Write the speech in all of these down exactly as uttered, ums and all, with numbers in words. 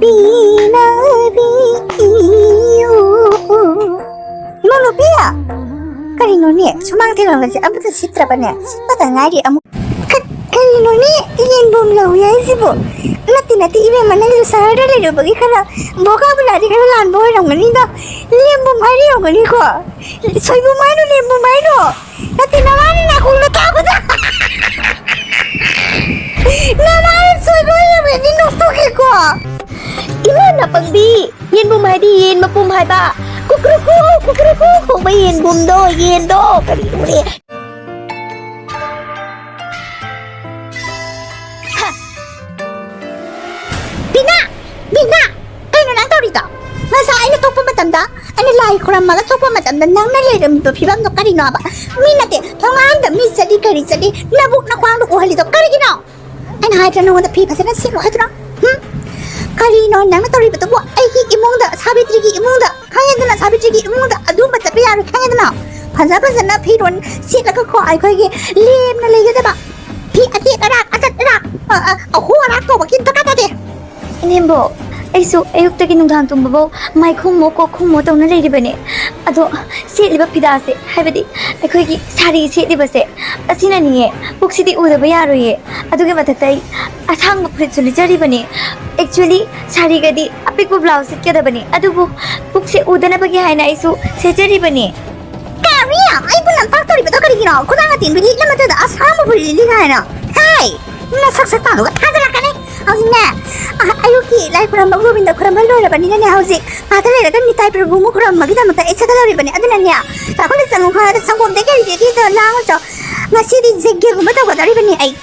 ꯄꯤꯅꯕꯤꯌꯨ꯫ ꯏꯃꯧ ꯅꯨꯄꯤ! ꯀꯔꯤꯅꯣꯅꯦ? ꯁꯨꯃꯥꯡ ꯊꯦꯂꯣꯡꯒꯁꯦ ꯑꯃꯠꯇ ꯁꯤꯠꯇ꯭ꯔꯕꯅꯦ? ꯁꯤꯠꯄꯗ ꯉꯥꯏꯔꯤ ꯑꯃꯨꯛ꯫ ꯀ-, ꯀꯔꯤꯅꯣꯅꯦ? ꯌꯦꯟꯕꯨꯝ ꯂꯧꯏ ꯍꯥꯏꯁꯤꯕꯣ? ꯅꯠꯇꯦ, ꯅꯠꯇꯦ, ꯏꯕꯦꯝꯃ, ꯅꯪꯁꯨ ꯁꯍꯔꯗ ꯂꯩꯔꯨꯕꯒꯤ ꯈꯔ vocabulary ꯈꯔ ꯂꯥꯟꯕ ꯑꯣꯏꯔꯝꯒꯅꯤꯗ꯫ ꯌꯦꯟꯕꯨꯝ ꯍꯥꯏꯔꯤ ꯑꯣꯏꯔꯝꯒꯅꯤꯀꯣ? ꯁꯣꯏꯕꯨꯝ ꯍꯥꯏꯅꯣ, ꯌꯦꯟꯕꯨꯝ ꯍꯥꯏꯅꯣ? ꯅꯠꯇꯦ, ꯅꯃꯥꯅ ꯅꯥꯀꯣꯡꯗ ꯊꯥꯕꯗ꯫ ꯅꯃꯥꯅ ꯁꯣꯏꯕ ꯑꯣꯏꯔꯝꯃꯗꯤ ꯅꯣꯛꯇꯣꯛꯀꯦꯀꯣ꯫ ꯏꯃꯥ ꯅꯥꯄꯪꯕꯤ, ꯌꯦꯟꯕꯨꯝ ꯍꯥꯏꯗꯤ ꯌꯦꯟ ꯃꯄꯨꯝ ꯍꯥꯏꯕ꯫ ꯀꯨꯀ꯭ꯔꯨꯀꯨ, ꯀꯨꯀ꯭ꯔꯨꯀꯨ ꯈꯣꯡꯕ ꯌꯦꯟꯕꯨꯝꯗꯣ, ꯌꯦꯟꯗꯣ, ꯀꯔꯤꯅꯣꯅꯦ? ꯕꯤꯅꯥ! ꯕꯤꯅꯥ! ꯀꯩꯅꯣ ꯅꯪ ꯇꯧꯔꯤꯗꯣ? ꯉꯁꯥꯏ ꯑꯩꯅ ꯊꯣꯛꯄ ꯃꯇꯝꯗ, ꯑꯩꯅ ꯂꯥꯏ ꯈꯨꯔꯝꯃꯒ ꯊꯣꯛꯄ ꯃꯇꯝꯗ ꯅꯪꯅ ꯂꯩꯔꯝꯃꯤꯕ ꯐꯤꯕꯝꯗꯣ ꯀꯔꯤꯅꯣꯕ? ꯃꯤ ꯅꯠꯇꯦ, ꯊꯣꯡꯒꯥꯟꯗ ꯃꯤ ꯆꯠꯂꯤ ꯀꯔꯤ ꯆꯠꯂꯤ, ꯅꯕꯨꯛ ꯅꯈ꯭ꯋꯥꯡꯗꯣ ꯎꯍꯜꯂꯤꯗꯣ ꯀꯔꯤꯒꯤꯅꯣ? ꯑꯩꯅ ꯍꯥꯏꯗ꯭ꯔꯥ ꯅꯉꯣꯟꯗ ꯐꯤ ꯐꯖꯅ ꯁꯦꯠꯂꯣ ꯍꯥꯏꯗ꯭ꯔꯥ? ꯍꯨꯝ? ꯀꯔꯤꯅꯣ ꯅꯪꯅ ꯇꯧꯔꯤꯕꯗꯨꯕꯨ? ꯑꯩꯒꯤ ꯏꯃꯨꯡꯗ, ꯁꯥꯕꯤꯇ꯭ꯔꯤꯒꯤ ꯏꯃꯨꯡꯗ, ꯈꯪꯉꯦꯗꯅ, ꯁꯥꯕꯤꯇ꯭ꯔꯤꯒꯤ ꯏꯃꯨꯡꯗ ꯑꯗꯨꯝꯕ ꯆꯠꯄ ꯌꯥꯔꯣꯏ, ꯈꯪꯉꯦꯗꯅ? ꯐꯖ ꯐꯖꯅ ꯐꯤꯔꯣꯜ ꯁꯦꯠꯂꯒ ꯀꯣ, ꯑꯩꯈꯣꯏꯒꯤ ꯂꯦꯝꯅ ꯂꯩꯒꯗꯕ꯫ ꯐꯤ ꯑꯇꯦꯛ ꯑꯔꯥꯛ, ꯑꯇꯠ ꯑꯔꯥꯛ, ꯑ, ꯑ, ꯑꯍꯣ ꯑꯔꯥꯛ ꯇꯧꯕꯒꯤ ꯗꯔꯀꯥꯔ ꯇꯥꯗꯦ꯫ ꯏꯅꯦꯝꯕꯣꯛ, ꯑꯩꯁꯨ ꯑꯌꯨꯛꯇꯒꯤ ꯅꯨꯡꯗꯥꯡ ꯇꯨꯝꯕꯐꯧ ꯃꯥꯏ ꯈꯨꯝꯃꯣ, ꯀꯣꯛ ꯈꯨꯝꯃꯣ ꯇꯧꯅ ꯂꯩꯔꯤꯕꯅꯦ꯫ ꯑꯗꯣ ꯁꯦꯠꯂꯤꯕ ꯐꯤꯗꯥꯁꯦ, ꯍꯥꯏꯕꯗꯤ ꯑꯩꯈꯣꯏꯒꯤ ꯁꯥꯔꯤ ꯁꯦꯠꯂꯤꯕꯁꯦ, ꯑꯁꯤꯅꯅꯤꯌꯦ, ꯄꯨꯛꯁꯤꯗꯤ ꯎꯗꯕ ꯌꯥꯔꯣꯏꯌꯦ꯫ ꯑꯗꯨꯒꯤ ꯃꯊꯛꯇ ꯑꯩ ꯑꯁꯥꯡꯕ ꯐꯨꯔꯤꯠꯁꯨ ꯂꯤꯠꯆꯔꯤꯕꯅꯦ꯫ Actually, ꯁꯥꯔꯤꯒꯗꯤ ꯑꯄꯤꯛꯄ blouse ꯁꯦꯠꯀꯗꯕꯅꯦ, ꯑꯗꯨꯕꯨ ꯄꯨꯛꯁꯦ ꯎꯗꯅꯕꯒꯤ ꯍꯥꯏꯅ ꯑꯩꯁꯨ ꯁꯦꯠꯆꯔꯤꯕꯅꯦ꯫ ꯀꯔꯤ? ꯑꯩꯕꯨ ꯂꯝꯄꯥꯛ ꯇꯧꯔꯤꯕꯗꯣ ꯀꯔꯤꯒꯤꯅꯣ? ꯈꯨꯗꯥꯡ ꯑꯇꯦꯟꯕꯤ ꯂꯤꯠꯂ ꯃꯇꯨꯡꯗ ꯑꯁꯥꯡꯕ ꯐꯨꯔꯤꯠ ꯂꯤꯠꯂꯤ ꯍꯥꯏꯅ? ꯍꯥꯏ! ꯅꯁꯛ ꯁꯛꯇꯥꯗꯨꯒ ꯊꯥꯖꯜꯂꯛꯀꯅꯤ꯫ ꯍꯧꯖꯤꯛꯅꯦ, ꯑ, ꯑꯌꯨꯛꯀꯤ ꯂꯥꯏ ꯈꯨꯔꯝꯕ ꯒꯣꯕꯤꯟꯗ ꯈꯨꯔꯝꯕ ꯂꯣꯏꯔꯕꯅꯤꯅꯅꯦ, ꯍꯧꯖꯤꯛ ꯉꯥꯛꯇ ꯂꯩꯔꯒ ꯅꯤꯇꯥꯏ ꯄ꯭ꯔꯚꯨ ꯑꯃꯨꯛ ꯈꯨꯔꯝꯕꯒꯤꯗꯃꯛꯇ ꯑꯩ ꯁꯦꯠꯀꯗꯧꯔꯤꯕꯅꯤ꯫ ꯑꯗꯨꯅꯅꯦ, ꯆꯥꯛꯈꯨꯝꯗ ꯆꯪꯉꯨ ꯈꯔ ꯁꯪꯒꯣꯝꯗꯒꯤ ꯀꯔꯤꯗꯒꯤ ꯂꯥꯡꯉꯨ ꯆꯣ꯫ ꯉꯁꯤꯗꯤ ꯌꯦꯛꯀꯦꯒꯨꯝꯕ ꯇꯧꯒꯗꯧꯔꯤꯕꯅꯤ ꯑꯩ꯫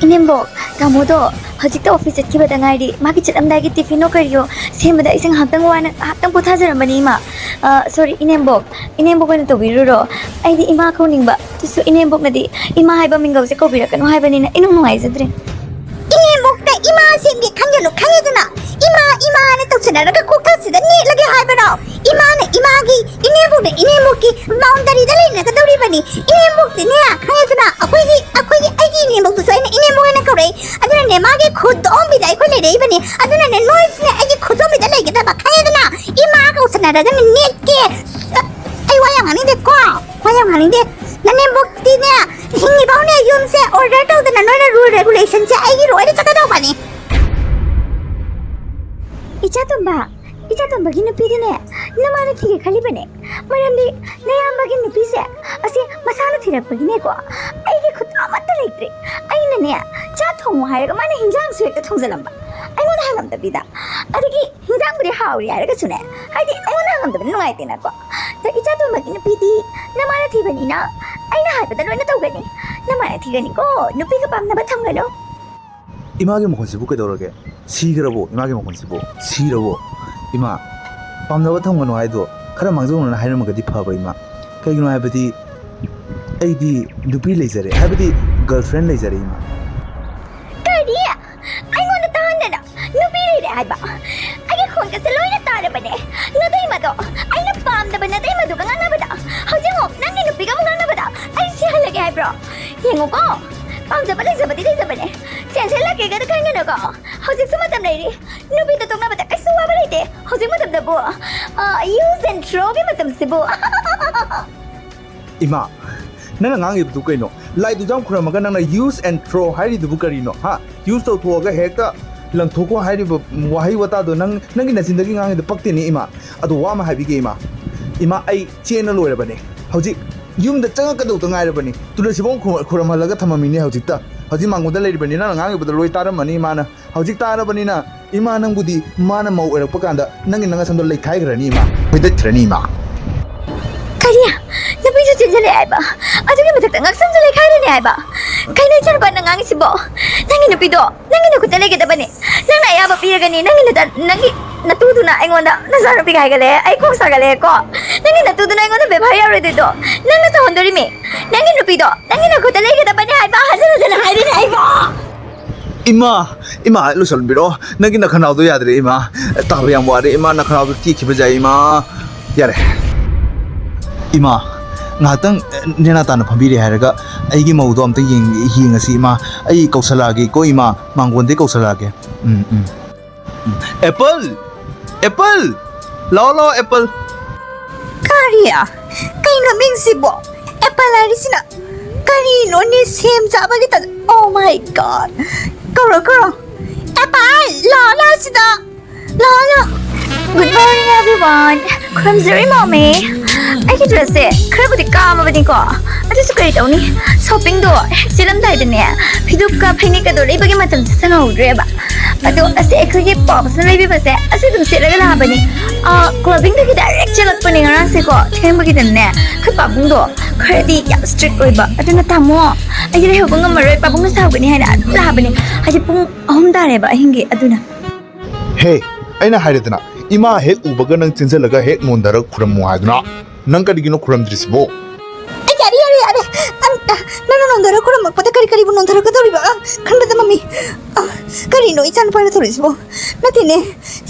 ꯏꯅꯦꯝꯕꯣꯛ, ꯇꯥꯃꯣꯗꯣ ꯍꯧꯖꯤꯛꯇ office ꯆꯠꯈꯤꯕꯗ ꯉꯥꯏꯔꯤ꯫ ꯃꯥꯒꯤ ꯆꯠꯂꯝꯗꯥꯏꯒꯤ tiffinꯅꯣ ꯀꯔꯤꯌꯣ ꯁꯦꯝꯕꯗ ꯑꯩꯁꯦ ꯉꯥꯏꯍꯥꯛꯇꯪ ꯋꯥꯅ, ꯉꯥꯏꯍꯥꯛꯇꯪ ꯄꯣꯊꯥꯖꯔꯝꯕꯅꯤ, ꯏꯃꯥ꯫ ꯑ, sorry, ꯏꯅꯦꯝꯕꯣꯛ꯫ ꯏꯅꯦꯝꯕꯣꯛ ꯑꯣꯏꯅ ꯇꯧꯕꯤꯔꯨꯔꯣ꯫ ꯑꯩꯗꯤ ꯏꯃꯥ ꯀꯧꯅꯤꯡꯕ꯫ ꯑꯗꯨꯁꯨ ꯏꯅꯦꯝꯕꯣꯛꯅꯗꯤ ꯏꯃꯥ ꯍꯥꯏꯕ ꯃꯤꯡꯒꯧꯁꯦ ꯀꯧꯕꯤꯔꯛꯀꯅꯨ ꯍꯥꯏꯕꯅꯤꯅ ꯏꯅꯨꯡ ꯅꯨꯡꯉꯥꯏꯖꯗ꯭ꯔꯦ꯫ ꯏꯅꯦꯝꯕꯣꯛꯇ ꯏꯃꯥ ꯁꯦꯝꯒꯦ ꯈꯟꯒꯅꯨ, ꯈꯪꯉꯦꯗꯅ? ꯏꯃꯥ, ꯏꯃꯥꯅ ꯇꯧꯁꯟꯅꯔꯒ ꯀꯣꯛꯊꯛꯁꯤꯗ ꯅꯦꯠꯂꯒꯦ ꯍꯥꯏꯕꯔꯣ? ꯏꯃꯥꯅ ꯏꯃꯥꯒꯤ, ꯏꯅꯦꯝꯕꯣꯛꯅ ꯏꯅꯦꯝꯕꯣꯛꯀꯤ boundaryꯗ ꯂꯩꯅꯒꯗꯧꯔꯤꯕꯅꯤ꯫ ꯏꯅꯦꯝꯕꯣꯛꯇꯤꯅꯦ, ꯈꯪꯉꯦꯗꯅ? ꯑꯩꯈꯣꯏꯗꯤ ꯑꯩꯈꯣꯏꯒꯤ ꯑꯩꯒꯤ ꯏꯅꯦꯝꯕꯣꯛꯇꯨꯁꯨ ꯑꯩꯅ ꯏꯅꯦꯝꯕꯣꯛ ꯍꯥꯏꯅ ꯀꯧꯔꯛꯏ꯫ ꯑꯗꯨꯅꯅꯦ, ꯃꯥꯒꯤ ꯈꯨꯗꯣꯝꯕꯤꯗ ꯑꯩꯈꯣꯏ ꯂꯩꯔꯛꯏꯕꯅꯤ꯫ ꯑꯗꯨꯅꯅꯦ, ꯅꯣꯏꯁꯤꯅꯦ ꯑꯩꯒꯤ ꯈꯨꯗꯣꯝꯕꯤꯗ ꯂꯩꯒꯗꯕ, ꯈꯪꯉꯦꯗꯅ? ꯏꯃꯥ ꯀꯧꯁꯟꯅꯔꯒꯅꯦ ꯅꯦꯠꯀꯦ꯫ ꯑꯩ ꯋꯥ ꯌꯥꯝ ꯉꯥꯡꯅꯤꯡꯗꯦꯀꯣ꯫ ꯋꯥ ꯌꯥꯝ ꯉꯥꯡꯅꯤꯡꯗꯦ꯫ ꯅꯅꯦꯝꯕꯣꯛꯇꯤꯅꯦ, ꯍꯤꯡꯉꯤꯐꯥꯎꯅꯦ ꯌꯨꯝꯁꯦ ꯑꯣꯔꯗꯔ ꯇꯧꯗꯅ ꯅꯣꯏꯅ ꯔꯨꯜ ꯔꯦꯒꯨꯂꯦꯁꯟꯁꯦ ꯑꯩꯒꯤ ꯂꯣꯏꯅ ꯆꯠꯀꯗꯧꯕꯅꯤ꯫ ꯏꯆꯥ ꯇꯣꯝꯕ, ꯏꯆꯥ ꯇꯣꯝꯕꯒꯤ ꯅꯨꯄꯤꯗꯨꯅꯦ ꯅꯃꯥꯅ ꯊꯤꯒꯦ ꯈꯜꯂꯤꯕꯅꯦ꯫ ꯃꯔꯝꯗꯤ ꯅꯌꯥꯝꯕꯒꯤ ꯅꯨꯄꯤꯁꯦ ꯑꯁꯤ ꯃꯁꯥꯅ ꯊꯤꯔꯛꯄꯒꯤꯅꯦꯀꯣ꯫ ꯑꯩꯒꯤ ꯈꯨꯠꯇ ꯑꯃꯠꯇ ꯂꯩꯇ꯭ꯔꯦ꯫ ꯑꯩꯅꯅꯦ ꯆꯥꯛ ꯊꯣꯡꯉꯨ ꯍꯥꯏꯔꯒ ꯃꯥꯅ ꯍꯤꯟꯖꯥꯡꯁꯨ ꯍꯦꯛꯇ ꯊꯣꯡꯖꯜꯂꯝꯕ, ꯑꯩꯉꯣꯟꯗ ꯍꯪꯉꯝꯗꯕꯤꯗ꯫ ꯑꯗꯒꯤ ꯍꯤꯟꯖꯥꯡꯕꯨꯗꯤ ꯍꯥꯎꯔꯤ ꯍꯥꯏꯔꯒꯁꯨꯅꯦ, ꯍꯥꯏꯗꯤ ꯑꯩꯉꯣꯟꯗ ꯍꯪꯉꯝꯗꯕꯅꯤ ꯅꯨꯡꯉꯥꯏꯇꯦꯅꯀꯣ꯫ ꯑꯗ ꯏꯆꯥ ꯇꯣꯝꯕꯒꯤ ꯅꯨꯄꯤꯗꯤ ꯅꯃꯥꯅ ꯊꯤꯕꯅꯤꯅ ꯑꯩꯅ ꯍꯥꯏꯕꯗ ꯂꯣꯏꯅ ꯇꯧꯒꯅꯤ꯫ ꯅꯃꯥꯅ ꯊꯤꯒꯅꯤꯀꯣ, ꯅꯨꯄꯤꯒ ꯄꯥꯝꯅꯕ ꯊꯝꯒꯅꯨ꯫ ꯏꯃꯥꯒꯤ ꯃꯈꯣꯟꯁꯤꯕꯨ ꯀꯩꯗꯧꯔꯒꯦ? ꯁꯤꯈ꯭ꯔꯕꯣ ꯏꯃꯥꯒꯤ ꯃꯈꯣꯟꯁꯤꯕꯨ? ꯁꯤꯔꯕꯣ? ꯏꯃꯥ, ꯄꯥꯝꯅꯕ ꯊꯝꯒꯅꯨ ꯍꯥꯏꯗꯣ ꯈꯔ ꯃꯥꯡꯖꯧꯅꯅ ꯍꯥꯏꯔꯝꯃꯒꯗꯤ ꯐꯕ, ꯏꯃꯥ꯫ ꯀꯩꯒꯤꯅꯣ ꯍꯥꯏꯕꯗꯤ ꯑꯩꯗꯤ ꯅꯨꯄꯤ ꯂꯩꯖꯔꯦ, ꯍꯥꯏꯕꯗꯤ ꯒꯔꯜꯐ꯭ꯔꯦꯟ ꯂꯩꯖꯔꯦ, ꯏꯃꯥ꯫ ꯀꯔꯤ? ꯑꯩꯉꯣꯟꯗ ꯇꯥꯍꯟꯗꯅ ꯅꯨꯄꯤ ꯂꯩꯔꯦ ꯍꯥꯏꯕ? ꯑꯩꯒꯤ ꯈꯣꯟꯒꯁꯦ ꯂꯣꯏꯅ ꯇꯥꯔꯕꯅꯦ꯫ ꯅꯇꯩꯃꯗꯣ ꯑꯩꯅ ꯄꯥꯝꯗꯕ ꯅꯇꯩꯃꯗꯨꯒ ꯉꯥꯡꯅꯕꯗ, ꯍꯧꯖꯤꯛ ꯑꯃꯨꯛ ꯅꯪꯒꯤ ꯅꯨꯄꯤꯒ ꯑꯃꯨꯛ ꯉꯥꯡꯅꯕꯗ ꯑꯩ ꯁꯤꯍꯜꯂꯒꯦ ꯍꯥꯏꯕ꯭ꯔꯣ? ꯌꯦꯡꯉꯨꯀꯣ, ꯄꯥꯝꯖꯕ ꯂꯩꯖꯕꯗꯤ ꯂꯩꯖꯕꯅꯦ, ꯆꯦꯟꯁꯤꯜꯂꯛꯀꯦꯒꯗ ꯈꯟꯒꯅꯨꯀꯣ꯫ ꯍꯧꯖꯤꯛꯁꯨ ꯃꯇꯝ ꯂꯩꯔꯤ꯫ ꯅꯨꯄꯤꯗ ꯇꯣꯛꯅꯕꯗ ꯀꯩꯁꯨ ꯋꯥꯕ ꯂꯩꯇꯦ꯫ ꯍꯧꯖꯤꯛ ꯃꯇꯝꯗꯕꯨ, ꯑ, use and throw ꯒꯤ ꯃꯇꯝꯁꯤꯕꯨ꯫ ꯏꯃꯥ, ꯅꯪꯅ ꯉꯥꯡꯉꯤꯕꯗꯨ ꯀꯩꯅꯣ? ꯂꯥꯏꯗꯨꯛ ꯌꯥꯝ ꯈꯨꯔꯝꯃꯒ ꯅꯪꯅ use and throw ꯍꯥꯏꯔꯤꯗꯨꯕꯨ ꯀꯔꯤꯅꯣ? ꯍꯥ? Use ꯇꯧꯊꯣꯛꯑꯒ ꯍꯦꯛꯇ ꯂꯪꯊꯣꯛꯈꯣ ꯍꯥꯏꯔꯤꯕ ꯋꯥꯍꯩ ꯋꯥꯇꯥꯗꯣ ꯅꯪ, ꯅꯪꯒꯤ ꯅꯆꯤꯟꯗꯒꯤ ꯉꯥꯡꯉꯤꯗꯣ ꯄꯛꯇꯦꯅꯦ, ꯏꯃꯥ꯫ ꯑꯗꯣ ꯋꯥ ꯑꯃ ꯍꯥꯏꯕꯤꯒꯦ, ꯏꯃꯥ꯫ ꯏꯃꯥ, ꯑꯩ ꯆꯦꯟꯅ ꯂꯣꯏꯔꯕꯅꯦ꯫ ꯍꯧꯖꯤꯛ ꯌꯨꯝꯗ ꯆꯪꯉꯛꯀꯗꯧꯗ ꯉꯥꯏꯔꯕꯅꯤ꯫ ꯇꯨꯂꯁꯤꯕꯣꯡ ꯈꯨ-, ꯈꯨꯔꯝꯍꯜꯂꯒ ꯊꯝꯃꯝꯃꯤꯅꯦ ꯍꯧꯖꯤꯛꯇ꯫ ꯍꯧꯖꯤꯛ ꯃꯥꯡꯒꯣꯟꯗ ꯂꯩꯔꯤꯕꯅꯤ꯫ ꯅꯪꯅ ꯉꯥꯡꯉꯤꯕꯗꯣ ꯂꯣꯏ ꯇꯥꯔꯝꯃꯅꯤ ꯏꯃꯥꯅ꯫ ꯍꯧꯖꯤꯛ ꯇꯥꯔꯕꯅꯤꯅ ꯏꯃꯥ ꯅꯪꯕꯨꯗꯤ ꯃꯥꯅ ꯃꯧ ꯑꯣꯏꯔꯛꯄ ꯀꯥꯟꯗ ꯅꯪꯒꯤ ꯅꯪ ꯑꯁꯝꯗꯣ ꯂꯩꯈꯥꯏꯈ꯭ꯔꯅꯤ ꯏꯃꯥ꯫ ꯍꯣꯏꯗꯠꯈ꯭ꯔꯅꯤ ꯏꯃꯥ꯫ ꯀꯔꯤ? ꯅꯨꯄꯤꯁꯨ ꯆꯦꯟꯁꯤꯜꯂꯛꯑꯦ ꯍꯥꯏꯕ? ꯑꯗꯨꯒꯤ ꯃꯊꯛꯇ ꯉꯛꯁꯝꯁꯨ ꯂꯩꯈꯥꯏꯔꯅꯤ ꯍꯥꯏꯕ? ꯀꯩꯅꯣ ꯏꯆꯥꯅꯨꯄꯥ ꯅꯪ ꯉꯥꯡꯉꯤꯁꯤꯕꯣ? ꯅꯪꯒꯤ ꯅꯨꯄꯤꯗꯣ ꯅꯪꯒꯤ ꯅꯈꯨꯠꯇ ꯂꯩꯒꯗꯕꯅꯦ꯫ ꯅꯪꯅ ꯑꯌꯥꯕ ꯄꯤꯔꯒꯅꯤ꯫ ꯅꯪꯒꯤ ꯅꯆꯥ-, ꯅꯪꯒꯤ ꯅꯇꯨꯗꯨꯅ ꯑꯩꯉꯣꯟꯗ ꯅꯆꯥꯅꯨꯄꯤꯒ ꯍꯥꯏꯒꯠꯂꯛꯑꯦ꯫ ꯑꯩ ꯀꯣꯛ ꯁꯥꯒꯠꯂꯛꯑꯦꯀꯣ꯫ ꯅꯪꯒꯤ ꯅꯇꯨꯗꯨꯅ ꯑꯩꯉꯣꯟꯗ ꯕꯦꯕꯥꯔ ꯌꯥꯎꯔꯣꯏꯗꯣꯏꯗꯣ ꯅꯪꯅ ꯇꯧꯍꯟꯗꯣꯔꯤꯃꯤ꯫ ꯅꯪꯒꯤ ꯅꯨꯄꯤꯗꯣ ꯅꯪꯒꯤ ꯅꯈꯨꯠꯇ ꯂꯩꯒꯗꯕꯅꯦ ꯍꯥꯏꯕ ꯍꯟꯖꯤꯟ ꯍꯟꯖꯤꯟ ꯍꯥꯏꯔꯤꯅꯦ ꯑꯩꯕꯣ꯫ ꯏꯃꯥ, ꯏꯃꯥ, ꯂꯣꯏꯁꯤꯟꯕꯤꯔꯣ꯫ ꯅꯪꯒꯤ ꯅꯈꯅꯥꯎꯗꯣ ꯌꯥꯗ꯭ꯔꯦ, ꯏꯃꯥ꯫ ꯇꯥꯕ ꯌꯥꯝ ꯋꯥꯔꯦ, ꯏꯃꯥ꯫ ꯅꯈꯅꯥꯎꯗꯣ ꯇꯦꯛꯈꯤꯕ ꯌꯥꯏ, ꯏꯃꯥ꯫ ꯌꯥꯔꯦ꯫ ꯏꯃꯥ, ꯉꯥꯏꯍꯥꯛꯇꯪ, ꯑꯦ, ꯅꯦꯅꯥ ꯇꯥꯅ ꯐꯝꯕꯤꯔꯦ ꯍꯥꯏꯔꯒ ꯑꯩꯒꯤ ꯃꯧꯗꯣ ꯑꯝꯇ ꯌꯦꯡ-, ꯌꯦꯡꯉꯁꯤ ꯏꯃꯥ꯫ ꯑꯩ ꯀꯧꯁꯜꯂꯛꯑꯒꯦꯀꯣ ꯏꯃꯥ, ꯃꯥꯡꯒꯣꯟꯗꯩ ꯀꯧꯁꯜꯂꯛꯑꯒꯦ꯫ ꯎꯝ, ꯎꯝ, ꯎꯝ꯫ ꯑꯦꯄꯜ! ꯑꯦꯄꯜ! ꯂꯥꯛꯑꯣ, ꯂꯥꯛꯑꯣ, ꯑꯦꯄꯜ! ꯀꯔꯤ? ꯀꯩꯅꯣ ꯃꯤꯡꯁꯤꯕꯣ? ꯑꯦꯄꯜ ꯍꯥꯏꯔꯤꯁꯤꯅ ꯀꯔꯤꯅꯣꯅꯦ? ꯁꯦꯝ ꯆꯥꯕꯒꯤ ꯇ-, Oh my God! ꯀꯧꯔꯣ, ꯀꯧꯔꯣ꯫ ꯑꯦꯄꯜ! ꯂꯥꯛꯑꯣ, ꯂꯥꯛꯑꯣ ꯁꯤꯗ꯫ ꯂꯥꯛꯑꯣ, ꯂꯥꯛꯑꯣ꯫ Good morning, everyone. ꯈꯨꯔꯨꯝꯖꯔꯤ, ꯃꯣꯃꯤ꯫ ꯑꯩꯒꯤ dress ꯁꯦ ꯈꯔꯕꯨꯗꯤ ꯀꯥꯕꯅꯤꯀꯣ, ꯑꯗꯨꯁꯨ ꯀꯔꯤ ꯇꯧꯅꯤ, shopping ꯗꯣ ꯍꯦꯛ ꯆꯦꯜꯂꯝꯗꯥꯏꯗꯅꯦ, ꯐꯤꯗꯨꯞꯀ ꯐꯅꯦꯛꯀꯗꯣ ꯂꯩꯕꯒꯤ ꯃꯇꯝꯁꯦ ꯁꯪꯍꯧꯗ꯭ꯔꯦꯕ꯫ ꯑꯗꯣ ꯑꯁꯤ ꯑꯩꯈꯣꯏꯒꯤ ꯄꯥꯎꯕꯁꯅ ꯂꯩꯕꯤꯕꯁꯦ, ꯑꯁꯤ ꯑꯗꯨꯝ ꯁꯦꯠꯂꯒ ꯂꯥꯛꯑꯕꯅꯤ꯫ ꯑ, clubbing ꯗꯒꯤ direct ꯆꯦꯜꯂꯛꯄꯅꯦ ꯉꯔꯥꯡꯁꯦꯀꯣ, ꯊꯦꯡꯕꯒꯤꯗꯅꯦ꯫ ꯑꯩꯈꯣꯏ ꯄꯥꯕꯨꯡꯗꯣ ꯈꯔꯗꯤ ꯌꯥꯝ strict ꯑꯣꯏꯕ, ꯑꯗꯨꯅ ꯇꯥꯃꯣ, ꯑꯩꯗꯤ ꯂꯩꯍꯧꯕ ꯉꯝꯃꯔꯣꯏ, ꯄꯥꯕꯨꯡꯅ ꯁꯥꯎꯒꯅꯤ ꯍꯥꯏꯅ ꯑꯗꯨꯝ ꯂꯥꯛꯑꯕꯅꯤ꯫ ꯍꯥꯏꯗꯤ ꯄꯨꯡ ꯑꯍꯨꯝ ꯇꯥꯔꯦꯕ ꯑꯍꯤꯡꯒꯤ, ꯑꯗꯨꯅ꯫ ꯍꯦ, ꯑꯩꯅ ꯍꯥꯏꯔꯦꯗꯅ, ꯏꯃꯥ ꯍꯦꯛ ꯎꯕꯒ ꯅꯪ ꯆꯦꯟꯁꯤꯜꯂꯒ ꯍꯦꯛ ꯅꯣꯟꯊꯔ ꯈꯨꯔꯝꯃꯨ ꯍꯥꯏꯗꯨꯅ꯫ ꯅꯪ ꯀꯔꯤꯒꯤꯅꯣ ꯈꯨꯔꯝꯗ꯭ꯔꯤꯁꯤꯕꯣ? ꯑꯦ, ꯌꯥꯔꯦ, ꯌꯥꯔꯦ, ꯌꯥꯔꯦ꯫ ꯑꯝ, ꯑ, ꯅꯪꯅ ꯅꯣꯟꯊꯔ ꯈꯨꯔꯝꯃꯛꯄꯗ ꯀꯔꯤ ꯀꯔꯤꯕꯨ ꯅꯣꯟꯊꯔꯛꯀꯗꯧꯔꯤꯕ? ꯑ, ꯈꯟꯕꯗ ꯃꯃꯤ꯫ ꯑ, ꯀꯔꯤꯅꯣ ꯏꯆꯥꯅꯨꯄꯥꯅ ꯇꯧꯔꯤꯁꯤꯕꯣ? ꯅꯠꯇꯦꯅꯦ,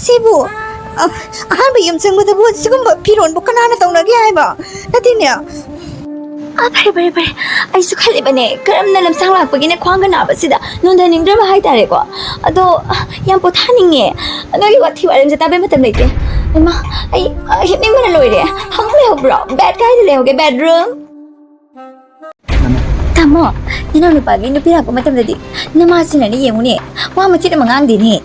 ꯁꯤꯕꯨ, ꯑ, ꯑꯍꯥꯟꯕ ꯌꯨꯝ ꯆꯪꯕꯗꯕꯨ ꯁꯤꯒꯨꯝꯕ ꯐꯤꯔꯣꯟꯕꯨ ꯀꯅꯥꯅ ꯇꯧꯅꯒꯦ ꯍꯥꯏꯕ? ꯅꯠꯇꯦꯅꯦ꯫ ꯑ, ꯐꯔꯦ, ꯐꯔꯦ, ꯐꯔꯦ꯫ ꯑꯩꯁꯨ ꯈꯜꯂꯤꯕꯅꯦ, ꯀꯔꯝꯅ ꯂꯝꯁꯥꯡ ꯂꯥꯛꯄꯒꯤꯅꯦ ꯈ꯭ꯋꯥꯡꯒ ꯅꯥꯕꯁꯤꯗ ꯅꯣꯟꯊꯅꯤꯡꯗ꯭ꯔꯕ ꯍꯥꯏꯇꯥꯔꯦꯀꯣ꯫ ꯑꯗꯣ, ꯑ, ꯌꯥꯝ ꯄꯣꯊꯥꯅꯤꯡꯉꯦ꯫ ꯅꯣꯏꯒꯤ ꯋꯥꯊꯤ ꯋꯥꯔꯦꯝꯁꯦ ꯇꯥꯕꯩ ꯃꯇꯝ ꯂꯩꯇꯦ꯫ ꯏꯃꯥ, ꯑꯩ, ꯑ, ꯍꯤꯞꯅꯤꯡꯕꯅ ꯂꯣꯏꯔꯦ꯫ ꯐꯃꯨꯡ ꯂꯩꯍꯧꯕ꯭ꯔꯣ? Bed ꯀꯥꯏꯗ ꯂꯩꯍꯧꯒꯦ? Bedroom? ꯇꯥꯃꯣ, ꯏꯅꯥꯎꯅꯨꯄꯥꯒꯤ ꯅꯨꯄꯤ ꯂꯥꯛꯄ ꯃꯇꯝꯗꯗꯤ ꯅꯃꯥꯁꯤꯅꯅꯦ ꯌꯦꯡꯉꯨꯅꯦ, ꯋꯥ ꯃꯆꯦꯠ ꯑꯃ ꯉꯥꯡꯗꯦꯅꯦ꯫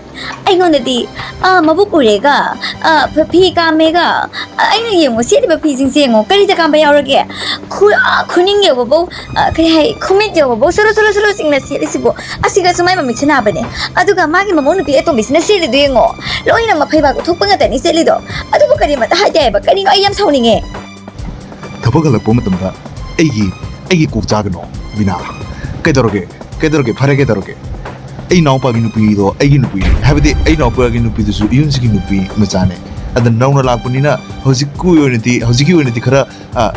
ꯑꯩꯉꯣꯟꯗꯗꯤ, "ꯑꯥ, ꯃꯕꯨꯛ ꯎꯔꯦꯒ, ꯑꯥ, ꯐ-, ꯐꯤ ꯀꯥꯝꯃꯦꯒ, ꯑꯥ, ꯑꯩꯅ ꯌꯦꯡꯉꯣ, ꯁꯦꯠꯂꯤꯕ ꯐꯤꯁꯤꯡꯁꯦ ꯌꯦꯡꯉꯣ, ꯀꯔꯤꯗ ꯀꯥꯝꯕ ꯌꯥꯎꯔꯒꯦ? ꯈꯨ-, ꯑꯥ, ꯈꯨꯅꯤꯡ ꯌꯧꯕꯐꯧ, ꯑꯥ, ꯀꯔꯤ ꯍꯥꯏ, ꯈꯨꯃꯤꯠ ꯌꯧꯕꯐꯧ ꯁꯨꯔꯨ ꯁꯨꯔꯨ ꯁꯨꯔꯨ ꯆꯤꯡꯅ ꯁꯦꯠꯂꯤꯁꯤꯕꯨ, ꯑꯁꯤꯒꯁꯨ ꯃꯥꯏ ꯃꯃꯤꯠꯁꯦ ꯅꯥꯕꯅꯦ꯫ ꯑꯗꯨꯒ ꯃꯥꯒꯤ ꯃꯃꯧ ꯅꯨꯄꯤ ꯑꯇꯣꯝꯕꯤꯁꯤꯅ ꯁꯦꯠꯂꯤꯗꯣ ꯌꯦꯡꯉꯣ, ꯂꯣꯏꯅ ꯃꯐꯩꯕꯥꯛ ꯊꯣꯛꯄ ꯉꯥꯛꯇꯅꯤ ꯁꯦꯠꯂꯤꯗꯣ꯫ ꯑꯗꯨꯕꯨ ꯀꯔꯤꯃꯠꯇ ꯍꯥꯏꯗꯦ ꯍꯥꯏꯕ, ꯀꯔꯤꯅꯣ? ꯑꯩ ꯌꯥꯝ ꯁꯥꯎꯅꯤꯡꯉꯦ꯫" ꯊꯕꯛ ꯍꯜꯂꯛꯄ ꯃꯇꯝꯗ ꯑꯩꯒꯤ, ꯑꯩꯒꯤ ꯀꯣꯛ ꯆꯥꯒꯅꯣ, ꯕꯤꯅꯥ꯫ ꯀꯩꯗꯧꯔꯒꯦ? ꯀꯩꯗꯧꯔꯒꯦ? ꯐꯔꯦ, ꯀꯩꯗꯧꯔꯒꯦ? ꯑꯩ ꯏꯅꯥꯎꯄꯥꯒꯤ ꯅꯨꯄꯤꯗꯣ ꯑꯩꯒꯤ ꯅꯨꯄꯤꯅꯤ꯫ ꯍꯥꯏꯕꯗꯤ, ꯑꯩ ꯏꯅꯥꯎꯄꯥꯒꯤ ꯅꯨꯄꯤꯗꯨꯁꯨ ꯏꯌꯨꯝꯁꯤꯒꯤ ꯅꯨꯄꯤ ꯃꯆꯥꯅꯦ꯫ ꯑꯗ ꯅꯧꯅ ꯂꯥꯛꯄꯅꯤꯅ ꯍꯧꯖꯤꯛꯀꯤ ꯑꯣꯏꯅꯗꯤ, ꯍꯧꯖꯤꯛꯀꯤ ꯑꯣꯏꯅꯗꯤ ꯈꯔ, ꯑ,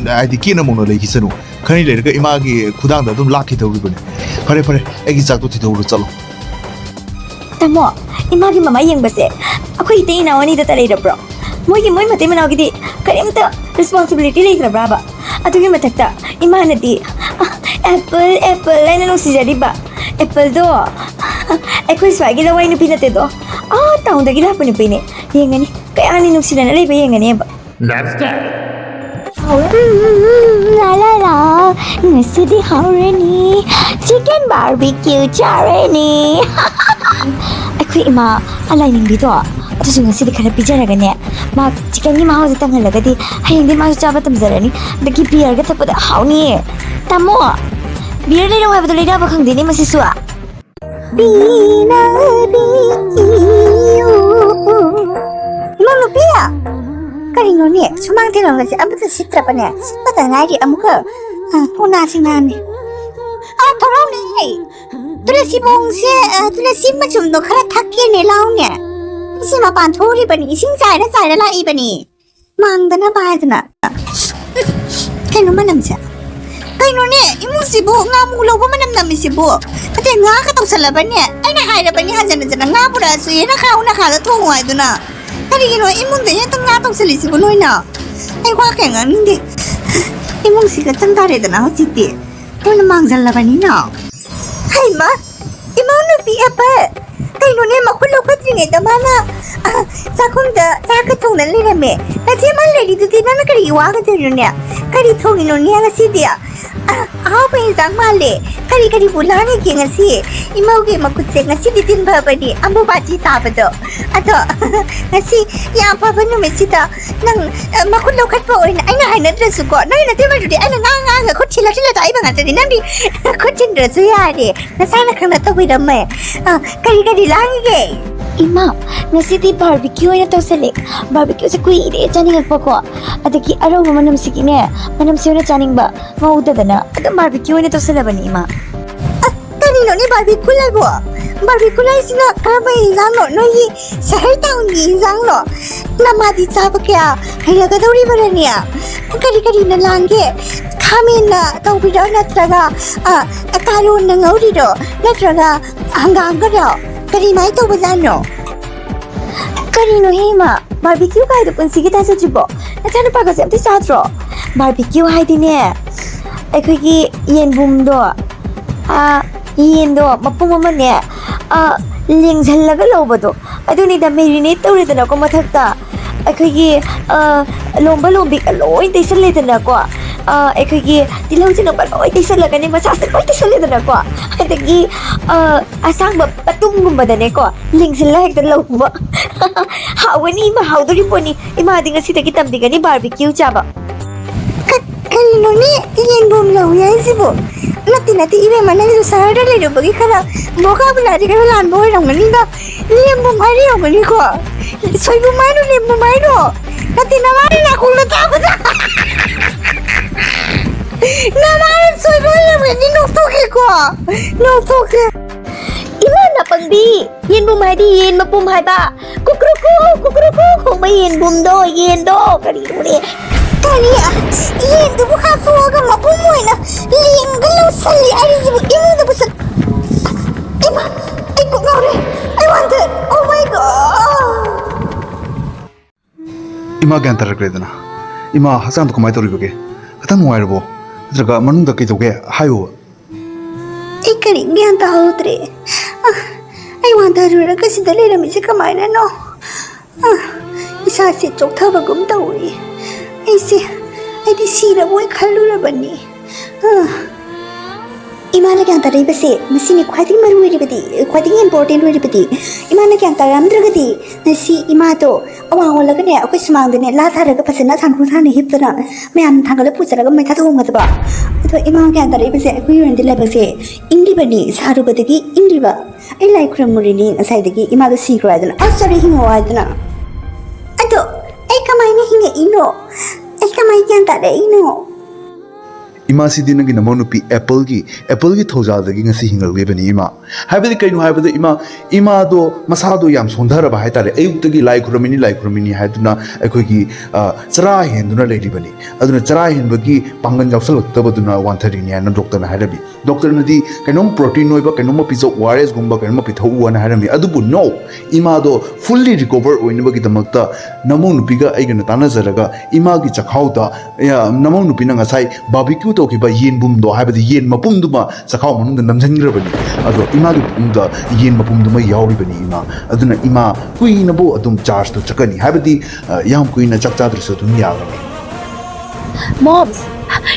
ꯍꯥꯏꯗꯤ, ꯀꯦꯅ ꯃꯧꯅ ꯂꯩꯈꯤꯁꯅꯨ꯫ ꯈꯔ ꯂꯩꯔꯒ ꯏꯃꯥꯒꯤ ꯈꯨꯗꯥꯡꯗ ꯑꯗꯨꯝ ꯂꯥꯛꯈꯤꯗꯧꯔꯤꯕꯅꯤ꯫ ꯐꯔꯦ, ꯐꯔꯦ, ꯑꯩꯒꯤ ꯆꯥꯛꯇꯣ ꯊꯤꯗꯣꯛꯎꯔꯣ, ꯆꯠꯂꯣ꯫ ꯇꯥꯃꯣ, ꯏꯃꯥꯒꯤ ꯃꯃꯥ ꯌꯦꯡꯕꯁꯦ ꯑꯩꯈꯣꯏ ꯏꯇꯩ ꯏꯅꯥꯎ ꯑꯅꯤꯗꯇ ꯂꯩꯔꯕ꯭ꯔꯣ? ꯃꯣꯏꯒꯤ, ꯃꯣꯏ ꯃꯇꯩ ꯃꯅꯥꯎꯒꯤꯗꯤ ꯀꯔꯤꯝꯇ responsibility ꯂꯩꯇ꯭ꯔꯕ꯭ꯔꯥꯕ? ꯑꯗꯨꯒꯤ ꯃꯊꯛꯇ ꯏꯃꯥꯅꯗꯤ, "ꯑ, ꯑꯦꯄꯜ, ꯑꯦꯄꯜ" ꯍꯥꯏꯅ ꯅꯨꯡꯁꯤꯖꯔꯤꯕ꯫ ꯑꯦꯄꯜꯗꯣ ꯑꯩꯈꯣꯏ ꯁ꯭ꯋꯥꯏꯒꯤ ꯂꯋꯥꯏ ꯅꯨꯄꯤ ꯅꯠꯇꯦꯗꯣ, ꯑꯥ ꯇꯥꯎꯟꯗꯒꯤ ꯂꯥꯛꯄ ꯅꯨꯄꯤꯅꯦ꯫ ꯌꯦꯡꯒꯅꯤ, ꯀꯌꯥꯅꯤ ꯅꯨꯡꯁꯤꯅꯅ ꯂꯩꯕ ꯌꯦꯡꯒꯅꯤꯕ꯫ ꯎꯝ, ꯎꯝ, ꯎꯝ, ꯂꯥ, ꯂꯥ, ꯂꯥ꯫ ꯉꯁꯤꯗꯤ ꯍꯧꯔꯅꯤ꯫ Chicken barbecue ꯆꯥꯔꯅꯤ꯫ ꯑꯩꯈꯣꯏ ꯏꯃꯥ ꯑꯂꯥꯏꯅꯤꯡꯕꯤꯗꯣ, ꯑꯗꯨꯁꯨ ꯉꯁꯤꯗꯤ ꯈꯔ ꯄꯤꯖꯔꯒꯅꯦ, ꯃꯥ ꯆꯤꯛꯀꯟꯒꯤ ꯃꯍꯥꯎꯁꯦ ꯇꯪꯍꯜꯂꯒꯗꯤ ꯍꯌꯦꯡꯗꯤ ꯃꯥꯁꯨ ꯆꯥꯕ ꯇꯝꯖꯔꯅꯤ꯫ ꯑꯗꯒꯤ ꯕꯤꯌꯔꯒ ꯊꯛꯄꯗ ꯍꯥꯎꯅꯤꯌꯦ꯫ ꯇꯥꯃꯣ, ꯕꯤꯌꯔ ꯂꯩꯔꯛꯑꯣ ꯍꯥꯏꯕꯗꯣ ꯂꯩꯔꯛꯑꯕ ꯈꯪꯗꯦꯅꯦ ꯃꯁꯤꯁꯨ꯫ ꯄꯤꯅꯕꯤ ꯏꯌꯨ꯫ ꯏꯃꯧ ꯅꯨꯄꯤ! ꯀꯔꯤꯅꯣꯅꯦ? ꯁꯨꯃꯥꯡ ꯊꯦꯂꯣꯡꯒꯁꯦ ꯑꯃꯠꯇ ꯁꯤꯠꯇ꯭ꯔꯕꯅꯦ? ꯁꯤꯠꯄꯗ ꯉꯥꯏꯔꯤ ꯑꯃꯨꯛꯀ꯫ ꯑ, ꯎꯅꯥꯁꯤ ꯅꯥꯅꯤ꯫ ꯑ, ꯊꯣꯔꯛꯎꯅꯦ꯫ ꯇꯨꯂꯁꯤ ꯕꯣꯡꯁꯦ, ꯑ, ꯇꯨꯂꯁꯤ ꯃꯆꯨꯝꯗꯣ ꯈꯔ ꯊꯛꯀꯦꯅꯦ, ꯂꯥꯎꯅꯦ꯫ ꯏꯁꯤꯡ ꯃꯄꯥꯟ ꯊꯣꯛꯎꯔꯤꯕꯅꯤ, ꯏꯁꯤꯡ ꯆꯥꯏꯔ ꯆꯥꯏꯔ ꯂꯥꯛꯏꯕꯅꯤ꯫ ꯃꯥꯡꯗꯅꯕ ꯍꯥꯏꯗꯅ꯫ ꯀꯩꯅꯣ ꯃꯅꯝꯁꯦ? ꯀꯩꯅꯣꯅꯦ, ꯏꯃꯨꯡꯁꯤꯕꯨ ꯉꯥꯃꯨ ꯂꯧꯕ ꯃꯅꯝ ꯅꯝꯃꯤꯁꯤꯕꯨ? ꯅꯠꯇꯦ, ꯉꯥꯒ ꯇꯧꯁꯜꯂꯕꯅꯦ꯫ ꯑꯩꯅ ꯍꯥꯏꯔꯕꯅꯤ ꯍꯟꯖꯟ ꯍꯟꯖꯟꯅ, ꯉꯥ ꯄꯨꯔꯛꯑꯁꯨ ꯌꯦ ꯅꯈꯥ ꯎ ꯅꯈꯥꯗ ꯊꯣꯡꯉꯨ ꯍꯥꯏꯗꯨꯅ꯫ ꯀꯔꯤꯒꯤꯅꯣ ꯏꯃꯨꯡꯗ ꯍꯦꯛꯇ ꯉꯥ ꯇꯧꯁꯜꯂꯤꯁꯤꯕꯨ ꯅꯣꯏꯅ? ꯑꯩ ꯋꯥ ꯀꯌꯥ ꯉꯥꯡꯅꯤꯡꯗꯦ꯫ ꯏꯃꯨꯡꯁꯤꯒ ꯆꯪ ꯇꯥꯔꯦꯗꯅ ꯍꯧꯖꯤꯛꯇꯤ꯫ ꯅꯣꯏꯅ ꯃꯥꯡꯖꯜꯂꯕꯅꯤꯅ꯫ ꯍꯩꯃ! ꯏꯃꯧ ꯅꯨꯄꯤ ꯑꯦꯄꯜ! ꯀꯩꯅꯣꯅꯦ, ꯃꯈꯨꯠ ꯂꯧꯈꯠꯇ꯭ꯔꯤꯉꯩꯗ ꯃꯥꯅ, ꯑ, ꯆꯥꯛꯈꯨꯝꯗ ꯆꯥꯛꯀ ꯊꯣꯡꯅ ꯂꯩꯔꯝꯃꯦ꯫ ꯅꯆꯦ ꯃꯥ ꯂꯩꯔꯤꯗꯨꯗꯤ ꯅꯪꯅ ꯀꯔꯤꯒꯤ ꯋꯥꯒꯗꯣꯏꯅꯣꯅꯦ? ꯀꯔꯤ ꯊꯣꯡꯉꯤꯅꯣꯅꯦ ꯉꯁꯤꯗꯤ? ꯑ, ꯑꯍꯥꯎꯕ ꯏꯟꯖꯥꯡ ꯃꯥꯜꯂꯦ꯫ ꯀꯔꯤ ꯀꯔꯤꯕꯨ ꯂꯥꯡꯉꯤꯒꯦ ꯉꯁꯤ? ꯏꯃꯧꯒꯤ ꯃꯈꯨꯠꯁꯦ ꯉꯁꯤꯗꯤ ꯇꯤꯟ ꯐꯕꯅꯤ, ꯑꯝꯕꯨ ꯕꯥꯖꯤ ꯇꯥꯕꯗꯣ꯫ ꯑꯗꯣ, ꯉꯁꯤ ꯌꯥꯝ ꯐꯕ ꯅꯨꯃꯤꯠꯁꯤꯗ ꯅꯪ, ꯑ, ꯃꯈꯨꯠ ꯂꯧꯈꯠꯄ ꯑꯣꯏꯅ ꯑꯩꯅ ꯍꯥꯏꯅꯗ꯭ꯔꯁꯨꯀꯣ, ꯅꯪꯒꯤ ꯅꯇꯩꯃꯗꯨꯗꯤ ꯑꯩꯅ ꯉꯥꯡ ꯉꯥꯡꯉꯒ ꯈꯨꯠ ꯊꯤꯜꯂ ꯊꯤꯜꯂ ꯇꯥꯛꯏꯕ ꯉꯥꯛꯇꯅꯤ꯫ ꯅꯪꯗꯤ ꯈꯨꯠ ꯊꯤꯟꯗ꯭ꯔꯁꯨ ꯌꯥꯔꯦ꯫ ꯅꯁꯥꯅ ꯈꯪꯅ ꯇꯧꯕꯤꯔꯝꯃꯦ꯫ ꯑ, ꯀꯔꯤ ꯀꯔꯤ ꯂꯥꯡꯉꯤꯒꯦ? ꯏꯃꯥ, ꯉꯁꯤꯗꯤ ꯕꯥꯔꯕꯤꯀ꯭ꯌꯨ ꯑꯣꯏꯅ ꯇꯧꯁꯜꯂꯦ꯫ ꯕꯥꯔꯕꯤꯀ꯭ꯌꯨꯁꯦ ꯀꯨꯏꯔꯦ ꯆꯥꯅꯤꯡꯉꯛꯄꯀꯣ꯫ ꯑꯗꯒꯤ ꯑꯔꯧꯕ ꯃꯅꯝꯁꯤꯒꯤꯅꯦ, ꯃꯅꯝꯁꯤ ꯑꯣꯏꯅ ꯆꯥꯅꯤꯡꯕ ꯉꯧꯗꯗꯅ ꯑꯗꯨꯝ ꯕꯥꯔꯕꯤꯀ꯭ꯌꯨ ꯑꯣꯏꯅ ꯇꯧꯁꯜꯂꯕꯅꯤ, ꯏꯃꯥ꯫ ꯑ, ꯀꯔꯤꯅꯣꯅꯦ ꯕꯥꯔꯕꯤꯀ꯭ꯌꯨ ꯍꯥꯏꯕꯣ? ꯕꯥꯔꯕꯤꯀ꯭ꯌꯨ ꯍꯥꯏꯁꯤꯅ ꯀꯔꯝꯕ ꯏꯟꯖꯥꯡꯅꯣ? ꯅꯣꯏꯒꯤ ꯁꯍꯔ ꯇꯥꯎꯟꯒꯤ ꯏꯟꯖꯥꯡꯂꯣ? ꯅꯃꯥꯗꯤ ꯆꯥꯕ ꯀꯌꯥ ꯍꯩꯅꯒꯗꯧꯔꯤꯕꯅꯅꯦ? ꯀꯔꯤ ꯀꯔꯤꯅ ꯂꯥꯡꯒꯦ? ꯈꯥꯃꯦꯟꯅ ꯇꯧꯕꯤꯔꯣ ꯅꯠꯇ꯭ꯔꯒ, ꯑ, ꯀꯥꯔꯣꯟꯅ ꯉꯧꯔꯤꯔꯣ? ꯅꯠꯇ꯭ꯔꯒ ꯍꯪꯒꯥꯝꯒꯔꯣ? ꯀꯔꯤꯃꯥꯏ ꯇꯧꯕꯖꯥꯠꯅꯣ? ꯀꯔꯤꯅꯣꯍꯦ ꯏꯃꯥ? ꯕꯥꯔꯕꯤꯀ꯭ꯌꯨ ꯀꯥꯏꯗꯣ ꯄꯨꯟꯁꯤꯒꯤ ꯇꯥꯖꯗ꯭ꯔꯤꯕꯣ? ꯅꯆꯥꯅꯨꯄꯥꯒꯁꯦ ꯑꯝꯇ ꯆꯥꯗ꯭ꯔꯣ? ꯕꯥꯔꯕꯤꯀ꯭ꯌꯨ ꯍꯥꯏꯗꯤꯅꯦ, ꯑꯩꯈꯣꯏꯒꯤ ꯌꯦꯟꯕꯨꯝꯗꯣ, ꯑꯥ, ꯌꯦꯟꯗꯣ ꯃꯄꯨꯝ ꯑꯃꯅꯦ, ꯑꯥ, ꯂꯦꯡꯁꯤꯜꯂꯒ ꯂꯧꯕꯗꯣ, ꯑꯗꯨꯅꯤꯗ꯫ ꯃꯦꯔꯤꯅꯦꯠ ꯇꯧꯔꯦꯗꯅꯀꯣ ꯃꯊꯛꯇ, ꯑꯩꯈꯣꯏꯒꯤ, ꯑꯥ, ꯂꯣꯝꯕ ꯂꯣꯝꯕꯤꯒ ꯂꯣꯏ ꯇꯩꯁꯜꯂꯦꯗꯅꯀꯣ, ꯑꯥ, ꯑꯩꯈꯣꯏꯒꯤ ꯇꯤꯜꯍꯧ ꯆꯅꯝꯒ ꯂꯣꯏ ꯇꯩꯁꯜꯂꯒꯅꯦ, ꯃꯁꯥꯁꯦ ꯂꯣꯏ ꯇꯩꯁꯜꯂꯦꯗꯅꯀꯣ, ꯑꯗꯒꯤ, ꯑꯥ, ꯑꯁꯥꯡꯕ ꯄꯇꯨꯝꯒꯨꯝꯕꯗꯅꯦꯀꯣ, ꯂꯦꯡꯁꯤꯜꯂ ꯍꯦꯛꯇ ꯂꯧꯕ꯫ ꯍꯥꯎꯒꯅꯤ ꯏꯃꯥ, ꯍꯥꯎꯗꯣꯔꯤ ꯄꯣꯠꯅꯤ꯫ ꯏꯃꯥꯗꯤ ꯉꯁꯤꯗꯒꯤ ꯇꯝꯕꯤꯒꯅꯤ ꯕꯥꯔꯕꯤꯀ꯭ꯌꯨ ꯆꯥꯕ꯫ ꯀ-, ꯀꯔꯤꯅꯣꯅꯦ? ꯌꯦꯟꯕꯨꯝ ꯂꯧꯏ ꯍꯥꯏꯁꯤꯕꯣ? ꯅꯠꯇꯦ, ꯅꯠꯇꯦ, ꯏꯕꯦꯝꯃ, ꯅꯪꯁꯨ ꯁꯍꯔꯗ ꯂꯩꯔꯨꯕꯒꯤ ꯈꯔ vocabulary ꯈꯔ ꯂꯥꯟꯕ ꯑꯣꯏꯔꯝꯒꯅꯤꯗ꯫ ꯌꯦꯟꯕꯨꯝ ꯍꯥꯏꯔꯤ ꯑꯣꯏꯔꯝꯒꯅꯤꯀꯣ? ꯁꯣꯏꯕꯨꯝ ꯍꯥꯏꯅꯣ, ꯌꯦꯟꯕꯨꯝ ꯍꯥꯏꯅꯣ? ꯅꯠꯇꯦ, ꯅꯃꯥꯅ ꯅꯥꯀꯣꯡꯗ ꯇꯥꯕꯗ꯫ ꯅꯃꯥꯅ ꯁꯣꯏꯕ ꯑꯣꯏꯔꯝꯒꯅꯤ, ꯅꯣꯛꯊꯣꯛꯀꯦꯀꯣ꯫ ꯅꯣꯛꯊꯣꯛꯀꯦ꯫ ꯏꯃꯥ ꯅꯥꯄꯪꯕꯤ, ꯌꯦꯟꯕꯨꯝ ꯍꯥꯏꯗꯤ ꯌꯦꯟ ꯃꯄꯨꯝ ꯍꯥꯏꯕ꯫ ꯀꯨꯀ꯭ꯔꯨꯀꯨ, ꯀꯨꯀ꯭ꯔꯨꯀꯨ ꯈꯣꯡꯕ ꯌꯦꯟꯕꯨꯝꯗꯣ, ꯌꯦꯟꯗꯣ, ꯀꯔꯤꯅꯣꯅꯦ? ꯀꯔꯤ? ꯌꯦꯟꯗꯨꯕꯨ ꯍꯥꯠꯇꯣꯛꯑꯒ ꯃꯄꯨꯝ ꯑꯣꯏꯅ ꯂꯦꯡꯉꯒ ꯂꯧꯁꯜꯂꯤ ꯍꯥꯏꯔꯤꯁꯤꯕꯨ ꯏꯃꯨꯡꯗ ꯄꯨꯁꯜ-, ꯏꯃꯥ, ꯑꯩ ꯀꯣꯛ ꯉꯥꯎꯔꯦ꯫ I want that. Oh my God. ꯏꯃꯥ ꯒ꯭ꯌꯥꯟ ꯇꯥꯔꯛꯂꯦꯗꯅ꯫ ꯏꯃꯥ, ꯍꯛꯆꯥꯡꯗꯣ ꯀꯃꯥꯏꯅ ꯇꯧꯔꯤꯕꯒꯦ? ꯈꯤꯇꯪ ꯅꯨꯡꯉꯥꯏꯔꯕꯣ? ꯅꯠꯇ꯭ꯔꯒ ꯃꯅꯨꯡꯗ ꯀꯩꯗꯧꯒꯦ? ꯍꯥꯏꯌꯣꯕ꯫ ꯑꯩ ꯀꯔꯤꯝ ꯒ꯭ꯌꯥꯟ ꯇꯥꯍꯧꯗ꯭ꯔꯦ꯫ ꯑ, ꯑꯩ ꯋꯥꯟꯊꯔꯨꯔꯒ ꯁꯤꯗ ꯂꯩꯔꯝꯃꯤꯁꯦ ꯀꯃꯥꯏꯅꯅꯣ? ꯑ, ꯏꯁꯥꯁꯦ ꯆꯣꯛꯊꯕꯒꯨꯝ ꯇꯧꯏ꯫ ꯑꯩꯁꯦ, ꯑꯩꯗꯤ ꯁꯤꯔꯕꯣꯏ ꯈꯜꯂꯨꯔꯕꯅꯤ꯫ ꯑ, ꯏꯃꯥꯅ ꯒ꯭ꯌꯥꯟ ꯇꯥꯔꯛꯏꯕꯁꯦ ꯃꯁꯤꯅꯤ ꯈ꯭ꯋꯥꯏꯗꯒꯤ ꯃꯔꯨ ꯑꯣꯏꯔꯤꯕꯗꯤ, ꯈ꯭ꯋꯥꯏꯗꯒꯤ important ꯑꯣꯏꯔꯤꯕꯗꯤ꯫ ꯏꯃꯥꯅ ꯒ꯭ꯌꯥꯟ ꯇꯥꯔꯛꯑꯝꯗ꯭ꯔꯒꯗꯤ ꯉꯁꯤ ꯏꯃꯥꯗꯣ ꯑꯋꯥꯡ ꯑꯣꯜꯂꯒꯅꯦ, ꯑꯩꯈꯣꯏ ꯁꯨꯃꯥꯡꯗꯅꯦ ꯂꯥ ꯊꯥꯔꯒ ꯐꯖꯅ ꯁꯥꯡꯈꯨ ꯁꯥꯡꯅ ꯍꯤꯞꯇꯅ ꯃꯌꯥꯝꯅ ꯊꯥꯡꯒꯠꯂ ꯄꯨꯖꯔꯒ ꯃꯩꯊꯥ ꯊꯣꯡꯒꯗꯕ꯫ ꯑꯗꯣ ꯏꯃꯥ ꯒ꯭ꯌꯥꯟ ꯇꯥꯔꯛꯏꯕꯁꯦ ꯑꯩꯈꯣꯏꯒꯤ ꯑꯣꯏꯅꯗꯤ ꯂꯥꯏꯕꯛꯁꯦ ꯏꯪꯂꯤꯕꯅꯤ, ꯁꯥꯔꯨꯕꯗꯒꯤ ꯏꯪꯂꯤꯕ꯫ ꯑꯩ ꯂꯥꯏ ꯈꯨꯔꯨꯝꯃꯨꯔꯤꯅꯤ ꯉꯁꯥꯏꯗꯒꯤ ꯏꯃꯥꯗꯣ ꯁꯤꯈ꯭ꯔꯣ ꯍꯥꯏꯗꯅ, ꯑꯁ, ꯁꯣꯔꯤ, ꯍꯤꯡꯉꯣ ꯍꯥꯏꯗꯅ꯫ ꯑꯗꯣ ꯑꯩ ꯀꯃꯥꯏꯅ ꯍꯤꯡꯉꯛꯏꯅꯣ? ꯑꯩ ꯀꯃꯥꯏꯅ ꯒ꯭ꯌꯥꯟ ꯇꯥꯔꯛꯏꯅꯣ? ꯏꯃꯥꯁꯤꯗꯤ ꯅꯪꯒꯤ ꯅꯃꯧ ꯅꯨꯄꯤ ꯑꯦꯄꯜꯒꯤ ꯑꯦꯄꯜꯒꯤ ꯊꯧꯖꯥꯜꯗꯒꯤ ꯉꯁꯤ ꯍꯤꯡꯒꯠꯂꯛꯂꯤꯕꯅꯤ ꯏꯃꯥ꯫ ꯍꯥꯏꯕꯗꯤ ꯀꯩꯅꯣ ꯍꯥꯏꯕꯗ ꯏꯃꯥ, ꯏꯃꯥꯗꯣ ꯃꯁꯥꯗꯣ ꯌꯥꯝ ꯁꯣꯟꯊꯔꯕ ꯍꯥꯏꯇꯥꯔꯦ꯫ ꯑꯌꯨꯛꯇꯒꯤ "ꯂꯥꯏ ꯈꯨꯔꯝꯃꯤꯅꯤ, ꯂꯥꯏ ꯈꯨꯔꯝꯃꯤꯅꯤ" ꯍꯥꯏꯗꯨꯅ ꯑꯩꯈꯣꯏꯒꯤ, ꯑ, ꯆꯔꯥ ꯍꯦꯟꯗꯨꯅ ꯂꯩꯔꯤꯕꯅꯤ꯫ ꯑꯗꯨꯅ ꯆꯔꯥ ꯍꯦꯟꯕꯒꯤ ꯄꯥꯡꯒꯜ ꯌꯥꯎꯁꯜꯂꯛꯇꯕꯗꯨꯅ ꯋꯥꯟꯊꯔꯤꯅꯤ ꯍꯥꯏꯅ ꯗꯣꯛꯇꯔꯅ ꯍꯥꯏꯔꯝꯃꯤ꯫ ꯗꯣꯛꯇꯔꯅꯗꯤ "ꯀꯩꯅꯣꯝ ꯄ꯭ꯔꯣꯇꯤꯟ ꯑꯣꯏꯕ ꯀꯩꯅꯣꯝꯃ ꯄꯤꯖꯧ, ꯑꯣ ꯑꯥꯔ ꯑꯦꯁ ꯀꯨꯝꯕ ꯀꯩꯅꯣꯝꯃ ꯄꯤꯊꯛꯎ" ꯍꯥꯏꯅ ꯍꯥꯏꯔꯝꯃꯤ꯫ ꯑꯗꯨꯕꯨ no, ꯏꯃꯥꯗꯣ fully recover ꯑꯣꯏꯅꯕꯒꯤꯗꯃꯛꯇ ꯅꯃꯧ ꯅꯨꯄꯤꯒ ꯑꯩꯒꯅ ꯇꯥꯟꯅꯖꯔꯒ ꯏꯃꯥꯒꯤ ꯆꯈꯥꯎꯗ, ꯑ, ꯅꯃꯧ ꯅꯨꯄꯤꯅ ꯉꯁꯥꯏ ꯕꯥꯔꯕꯤꯀ꯭ꯌꯨ ꯇꯧꯈꯤꯕ ꯌꯦꯟꯕꯨꯝꯗꯣ, ꯍꯥꯏꯕꯗꯤ ꯌꯦꯟ ꯃꯄꯨꯝꯗꯨꯃ ꯆꯈꯥꯎ ꯃꯅꯨꯡꯗ ꯅꯝꯁꯤꯟꯈ꯭ꯔꯕꯅꯤ꯫ ꯑꯗꯣ ꯏꯃꯥꯒꯤ ꯄꯨꯛꯅꯨꯡꯗ ꯌꯦꯟ ꯃꯄꯨꯝꯗꯨꯃ ꯌꯥꯎꯔꯤꯕꯅꯤ ꯏꯃꯥ꯫ ꯑꯗꯨꯅ ꯏꯃꯥ ꯀꯨꯏꯅꯕꯨ ꯑꯗꯨꯝ ꯆꯥꯔꯖꯇꯣ ꯆꯠꯀꯅꯤ, ꯍꯥꯏꯕꯗꯤ, ꯑ, ꯌꯥꯝ ꯀꯨꯏꯅ ꯆꯥꯛ ꯆꯥꯗ꯭ꯔꯁꯨ ꯑꯗꯨꯝ ꯌꯥꯒꯅꯤ꯫ ꯃꯣꯝꯁ,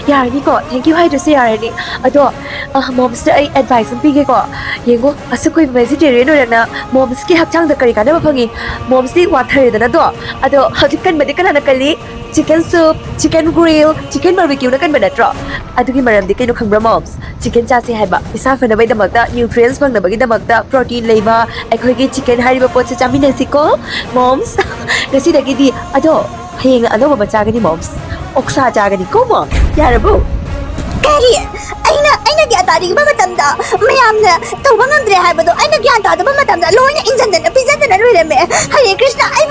ꯌꯥꯔꯅꯤꯀꯣ, ꯊꯦꯡꯀ꯭ꯌꯨ ꯍꯥꯏꯗ꯭ꯔꯁꯨ ꯌꯥꯔꯅꯤ꯫ ꯑꯗꯣ, ꯑ, ꯃꯣꯝꯁꯇ ꯑꯩ ꯑꯦꯗꯚꯥꯏꯁ ꯑꯃ ꯄꯤꯒꯦꯀꯣ꯫ ꯌꯦꯡꯉꯣ, ꯑꯁꯨꯛ ꯀꯨꯏꯕ ꯚꯦꯖꯤꯇꯦꯔꯤꯌꯟ ꯑꯣꯏꯔꯛꯅ ꯃꯣꯝꯁꯀꯤ ꯍꯛꯆꯥꯡꯗ ꯀꯔꯤ ꯀꯥꯟꯅꯕ ꯐꯪꯉꯤ? ꯃꯣꯝꯁꯇꯤ ꯋꯥꯊꯔꯦꯗꯅꯗꯣ꯫ ꯑꯗꯣ ꯍꯧꯖꯤꯛ ꯀꯟꯕꯗꯤ ꯀꯅꯥꯅ ꯀꯜꯂꯤ? Chicken soup, chicken grill, chicken ꯕꯥꯔꯕꯤꯀ꯭ꯌꯨꯅ ꯀꯟꯕ ꯅꯠꯇ꯭ꯔꯣ? ꯑꯗꯨꯒꯤ ꯃꯔꯝꯗꯤ ꯀꯩꯅꯣ ꯈꯪꯕ꯭ꯔꯥ ꯃꯣꯝꯁ? ꯆꯤꯀꯟ ꯆꯥꯁꯦ ꯍꯥꯏꯕ, ꯏꯁꯥ ꯐꯅꯕꯒꯤꯗꯃꯛꯇ, ꯅ꯭ꯌꯨꯇ꯭ꯔꯤꯌꯦꯟꯁ ꯐꯪꯅꯕꯒꯤꯗꯃꯛꯇ, ꯄ꯭ꯔꯣꯇꯤꯟ ꯂꯩꯕ ꯑꯩꯈꯣꯏꯒꯤ ꯆꯤꯀꯟ ꯍꯥꯏꯔꯤꯕ ꯄꯣꯠꯁꯦ ꯆꯥꯃꯤꯟꯅꯁꯤꯀꯣ ꯃꯣꯝꯁ꯫ ꯉꯁꯤꯗꯒꯤꯗꯤ꯫ ꯑꯗꯣ ꯍꯌꯦꯡꯅ ꯑꯅꯧꯕ ꯑꯃ ꯆꯥꯒꯅꯤ ꯃꯣꯝꯁ꯫ ꯑꯣꯛꯁꯥ ꯆꯥꯒꯅꯤꯀꯣ ꯃꯣꯝꯁ꯫ ꯌꯥꯔꯕꯣ? ꯀꯔꯤ? ꯑꯩꯅ ꯑꯩꯅ ꯒ꯭ꯌꯥꯟ ꯇꯥꯅꯤꯡꯕ ꯃꯇꯝꯗ ꯃꯌꯥꯝꯅ ꯇꯧꯕ ꯉꯝꯗ꯭ꯔꯦ ꯍꯥꯏꯕꯗꯣ ꯑꯩꯅ ꯒ꯭ꯌꯥꯟ ꯇꯥꯗꯕ ꯃꯇꯝꯗ ꯂꯣꯏꯅ ꯏꯟꯖꯟꯗꯅ ꯄꯤꯖꯗꯅ ꯂꯣꯏꯔꯝꯃꯦ꯫ ꯍꯔꯦ ꯀ꯭ꯔꯤꯁꯅ꯫